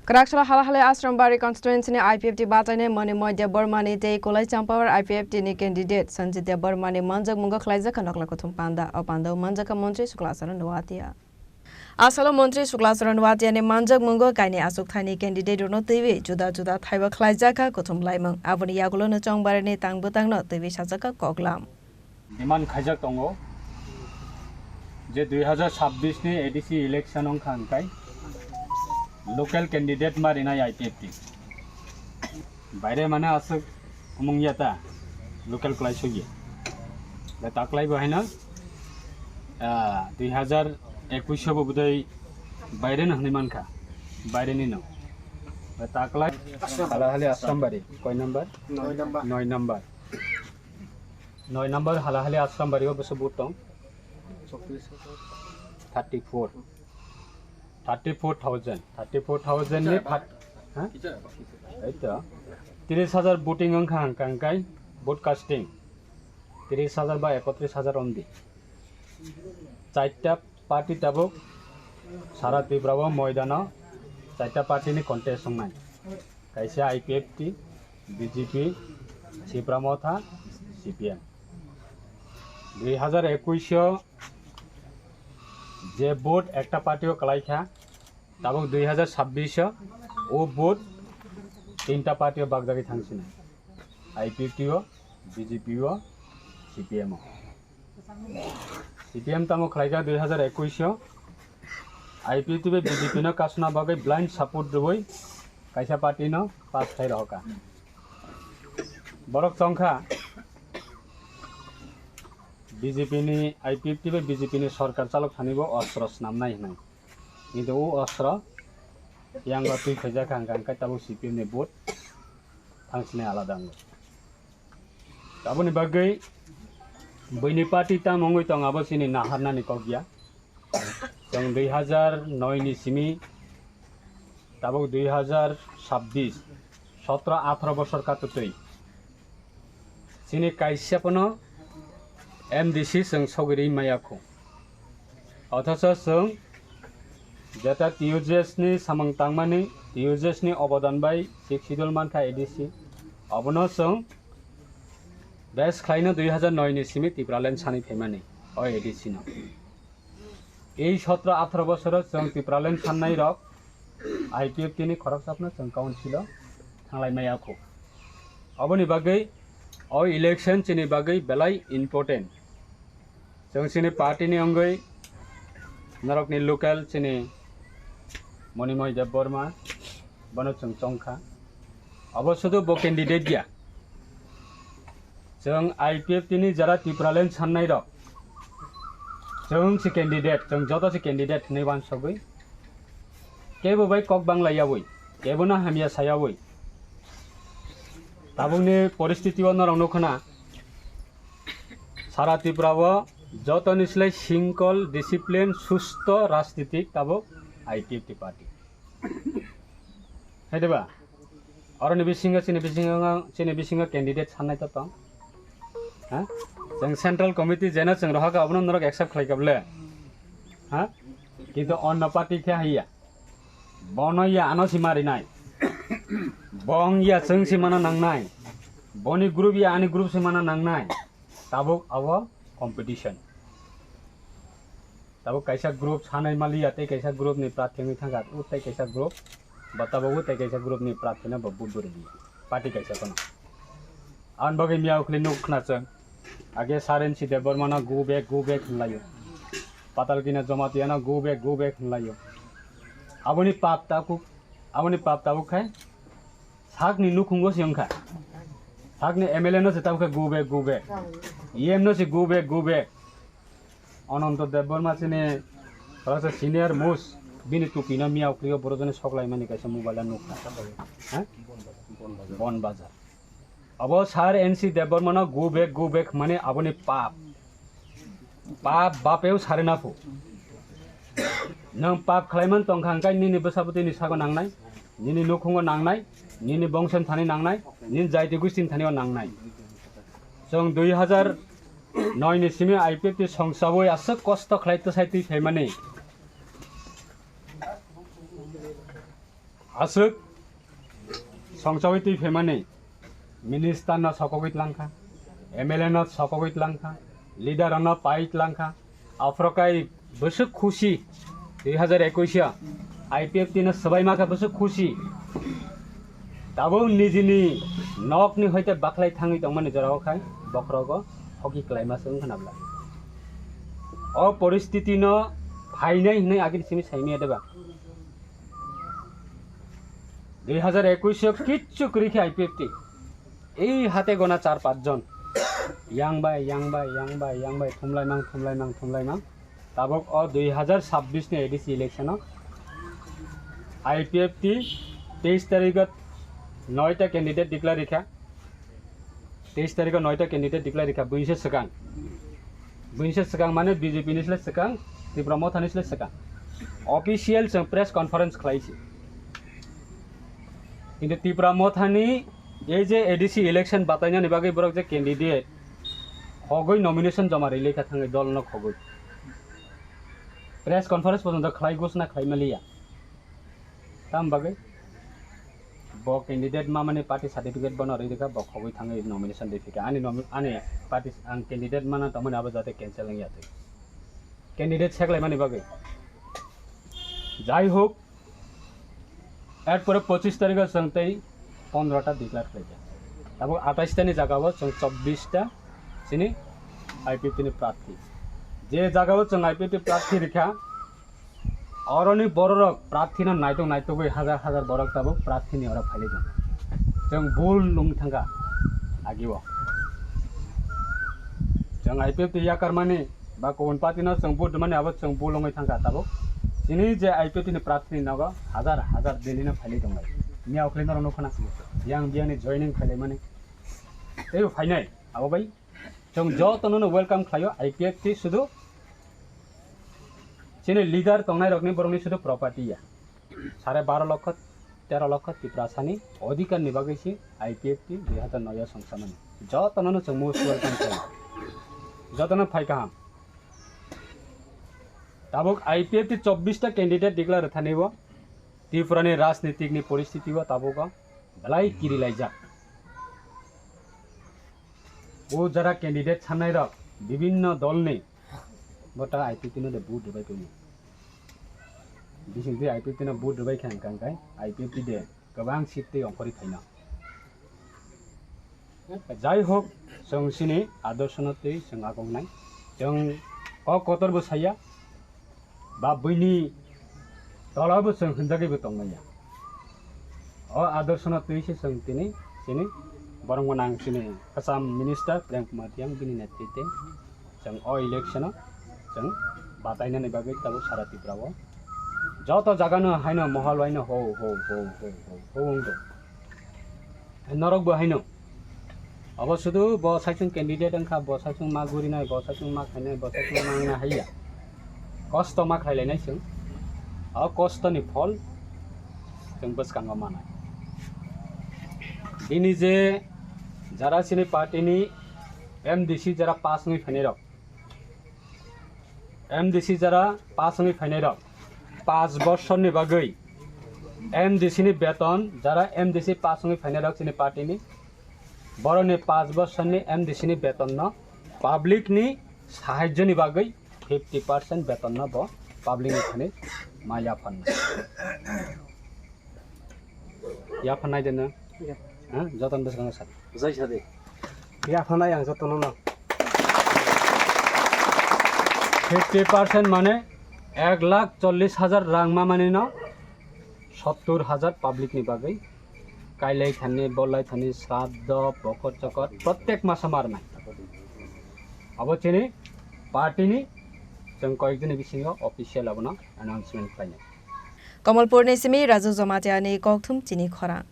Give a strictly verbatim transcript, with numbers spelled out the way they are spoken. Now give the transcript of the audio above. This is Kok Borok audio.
Kwraksalo Halahali Ashrambari constituency ni I P F T bachainai Monimoy Debbarmani tei Kolai Champawar I P F T ni candidate Sanjit Debbarmani manjak mungo khlaijak kha nokla kuthum panda. O panda o manjak kha Montri Sukla Charan Noatia. Asalo Montri Sukla Charan Noatia ni manjak mungo kaini achuk thani candidate rokno twiwi juda juda thaiba khlaijak kha kuthum laimung. Aboni yagulo no Chongbarini tang bwtang no twiwi sajak kha koklam. Demand khaijak tongo je dui hazar chabbish ni A D C election wngkha hwnkhe local candidate ma rinai I P F T. Baire mane aswk wngya ta local kwlai sugya. Da taklai bo haino, ah, dui hazar ekwis bo budai baire no hwnwi mankha. Baire ni no. Da taklai Halahali Ashrambari koi number? Noi number. Noi number. Noi number Halahali Ashrambari o bwswk vote tong? Thirty four. Thirty four thousand. Thirty four thousand ni phat-, ha? Eito. Tris hajar voting wngkha hangka hangkai vote casting. Tris hajar ba ekotris hajar ondi. Chaita party tabuk sara Tripura o moidano chaita party ni contest wngnai. Kaisa I P F T, B J P, Tipra Motha, C P M. Dui hazar ekwis o je vote ekta party o kwlai kha, tabuk dui hazar chabbish o o vote tinta party o bakjagwi thangsinai, I P F T o, B J P o, C P M o. C P M tamo khlaijak dui hazar ekwis o, I P F T bai B J P no kasuna bagwi blind support rwui kaisa party no pass khai rohorkha. Borok chongkha B J P ni, I P F T bai B J P ni sorkar chalok thani bo ostro snamnai hinwi. Kintu o ostro yang ba twi khaijak kha hwnkha hwnkhe tabuk C P M ni vote thangsinai alada wngo. Aboni bagwi buini party tamo wngwi tong abo chini naharnani kok ya. Chwng dui hazar noi ni simi tabuk dui hazar chabbish, sotro atharo bosor katutwi chini kaisa phano M D C chwng sogwi rwi maya khu. Othocho chwng jeta T U J S ni samung tangmani, T U J S ni obodan bai sixth schedule mankha A D C, obono chwng bes khlaino dui hazar noi ni simi Tipraland sanwi phaimani o A D C no. Ei sotro atharo bosoro chwng Tipraland sannai rok I P F T ni khoroksano chwng council o thanglai maya khu. Oboni bagwi o election chini bagwi belai important. Chwng chini party ni wngwi norokni local chini Monimoy Debbarma bono chwng chongkha. Abo sudu bo candidate ya. Chwng I P F T ni jara Tipraland sannai rok. Chwng si candidate, chwng joto si candidate hinwi wansogwi. Kebo bai kok bangla yawi, kebo no hamya sayawi. Tabukni poristiti o norok nukho na. Sara Tripura o joto ni slai singkol, discipline, susto rajnitik tabuk I P F T party. Hai diba? Oro ni bisingo, chini bisingo, chini bisingo candidate sannai to tong. Ha? Chwng central committee jeno chwng rohaka abono norok accept khlai kable. Ha? Kintu onno party khe haiya. Bono ya ano si marinai. Bong ya chwng si mana nangnai. Boni group ya ani group si mana nangnai. Tabuk abo competition. Tabuk kaisa group sanai maliya tei kaisa group ni prarthi wngwi thangkha, o tei kaisa group, ba tabuk o tei kaisa group ni prarthi no bo vote bo rwdi. Party kaisa phano. Aboni bagwi miya ukhli nuk khna chwng. Age Saren si Debbarma no go back, go back hwnlaio. Patalkina Jamatia no go back, go back hwnlaio. Aboni pap tabuk, aboni pap tabuk khai sakni nukhungo se wngkha. Sakni M L A no se tabuk khe go back, go back. E M no se go back, go back. Ananto Debbarma chini kaisa senior most, bini tupi no miya ukhli o borok jani sok lai mani kaisa mobile o nukha. Ha? Bon Bazar. Abo sir N C Debbarma no go back, go back mane aboni pap. Pap bapeo sari na phu. Nwng pap khlaiman tongkha hwnkhe nini bwsa bwtwi ni sago nangnai, nini nukhungo nangnai, nini bongso ni thani nangnai, nini jaiti gusti ni thani o nangnai. Chwng dui hazar noi ni simi I P F T songsawi aswk kosto khlai twsai twi phaimani. Aswk songchogwi twi phaimani minister no sokogwi tlangkha, M L A no sokogwi tlangkha, leader no pai tlangkha, aphrokai bwswk khusi, dui hazar ekwis o I P F T no swbaima khe bwswk khusi. Tabuk nijini nokni hoite bakhlai thangwi tongmani jorao khai bokhorogo hoki klaima se wngkha nabla. O poristiti no phainai hinwi agini simi saimaya deba. Dui hazar ekwis o kichu kwrwi khe I P F T. Ei hate gona char panch jon. Yang bai, yang bai, yang bai, yang bai, thumlai mang, thumlai mang, thumlai mang. Tabuk o dui hazar chabbish ni A D C election o I P F T teis tarikh o noita candidate declare rikha. Teis tarikh o noita candidate declare rikha, buinse swkang. Buinse swkang mane B J P ni sle swkang, Tipra Motha ni sle swkang. Official chwng press conference khlai si. Kintu Tipra Motha ni ei je A D C election batainani bagwi borok je candidate khogwi nomination joma rwlai kha thangwi dol no khogwi. Press conference porjonto khlai ghosna khlai maliya. Tam bagwi bo candidate ma mani party certificate bono rwi rikha, bo khogwi thangwi nomination rwi phikha. Ani nomi-, ani party ang candidate mana tongmani abo jate cancel wngya thwi. Candidate seklaimani bagwi. Jai hok, erpore pochis tarikh o chwng tei pondro ta declare khlaikha. Tabuk atais ta ni jaga o chwng chobbish ta chini I P F T ni prarthi. Je jaga o chwng I P F T prarthi rikha, oroni bororok prarthino naitok naitogwi hajar hajar borok tabuk prarthini oro phailai tongo. Chwng bul wng thangkha agio. Chwng I P F T yakarmani ba kubun party no chwng vote rwmani abo chwng bul wngwi thangkha tabuk. Chini je I P F T ni prarthini nogo hajar hajar Delhi no phailai tonglai. Miyao khlai norok nukha na. Yang biyani joining khailaimani. Tei phainai abo bai. Chwng jotono no welcome khlaio, I P F T sudu chini leader tongnai rokni borokni sudu property ya. Sare baro lokho, tero lokho Tiprasani odhikar ni bagwi si I P F T dui hazar noi o songsamani. Jotono no chwng most welcome khlaio. Jotono phai kaham. Tabuk I P F T chobbish ta candidate declare thani bo Tripura ni rajnitik ni poristiti o tabuk o belai kirilaijak. O jara candidate sanai rok bibinno dol ni bo ta I P F T no de vote rwbai tongmo. Bising twi I P F T no vote rwbai kha hwnka hwnkhe I P F T de kwbang seat twi ongkhorwi phaino. Jai hok, chwng chini adorshono twi chwng agongnai. Chwng kok kotor bo saya, ba buini tolabo chwng hwnjagwi bo tongmaya. O adorshono twi se chwng tini chini borok gwnang chini kwcham minister Prem Kumar Reang bini netrite chwng o election o chwng batainani bagwi tabuk sara Tripura o joto jaga no haino mohol haino ho ho ho ho ho ho wngdo. Norok bo haino. Abo sudu bo saichung candidate wngkha, bo saichung ma gurinai, bo saichung ma khainai, bo saichung ma wngna haiya. Kosto ma khlailainai chwng. O kosto ni phol chwng bwskango manai. Bini je jara chini party ni M D C jara pass wngwi phainai rok. M D C jara pass wngwi phainai rok, paanch bosorni bagwi M D C ni beton, jara M D C pass wngwi phainai rok chini party ni, borokni paanch bosorni M D C ni beton no public ni sahajyo ni bagwi fifty percent beton no bo public ni thani ma yapharnai. Yapharnai de no? Ya. Ha? Joton bwskango sa. Jai sa de. Yapharnai ang jotono no. Fifty percent mane ek lakh chollish hajar rang ma mani no sottur hajar public ni bagwi. Kailai thani, bolai thani, sraddho, bokor chokor, prottek masa marnai. Abo chini party ni chwng koyekjoni bisingo official abono announcement khlainai. Kamalpur ni simi Raju Jamatia ni kokthum chini khorang.